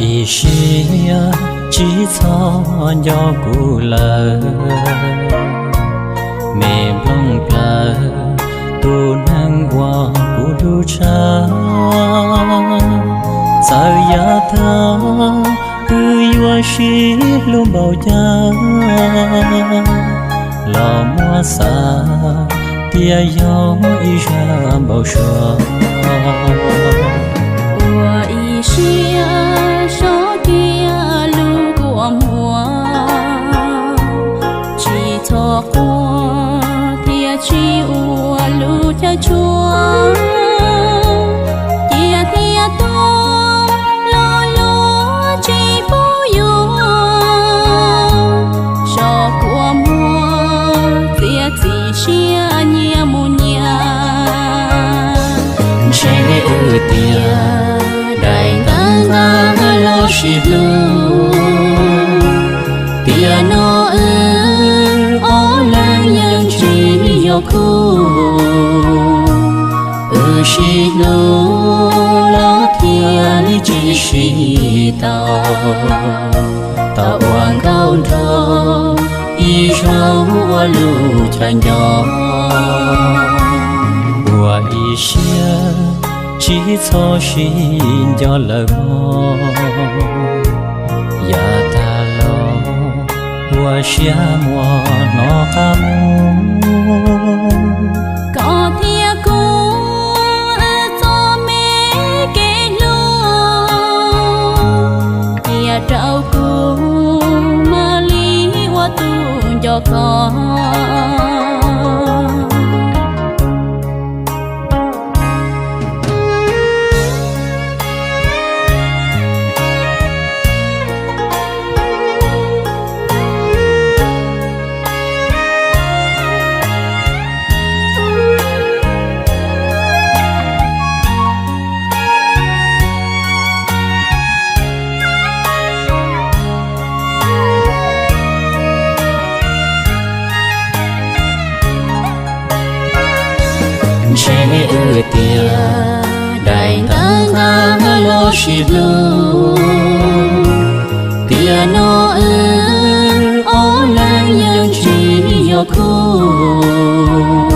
Ib siab tsis txhob nco kuv lawm, me nplooj plaws tus neeg uas kuv hlub tshaj. Txawm yav tag wb yuav sib hlub npaum cas, los muab xav tias yog ib zaj npau suav. Ua ib siab so cia lub kua muag, tsis txhob quaj thiaj tsis ua lub chaw tshua. Cia thiaj tuag los luag tsis pub yuav, so kua muag txiav txim siab nyias mus nyias. Ntshe wb tias daim ntawv nqa los sib hlub, tiam no wb ob leeg yeej tsis yog khub. Wb sib hlub los thiaj li tsis sib tau, tau ua nkauj nraug ib zaug ua lub chaw nco. Ua ib siab tsis txhob sib nco lawm mog, yav tag los ua siab muaj hnov qab mus. Koj thiab kuv wb txoj me kev hlub, cia rau kuv mam li ua tus nco koj. Ntshe wb tias daim ntawv nqa los sib hlub, tiam no wb ob leeg yeej tsis yog khub.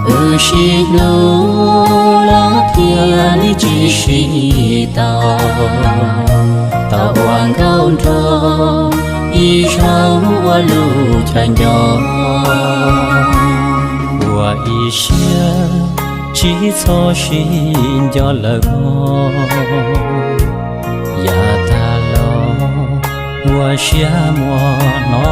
Wb sib hlub los thiaj li tsis sib tau, tau ua nkauj nraug ib zaug ua lub chaw nco. Ua ib siab tsis txhob sib nco lawm mog, yav tag los ua siab muaj hnov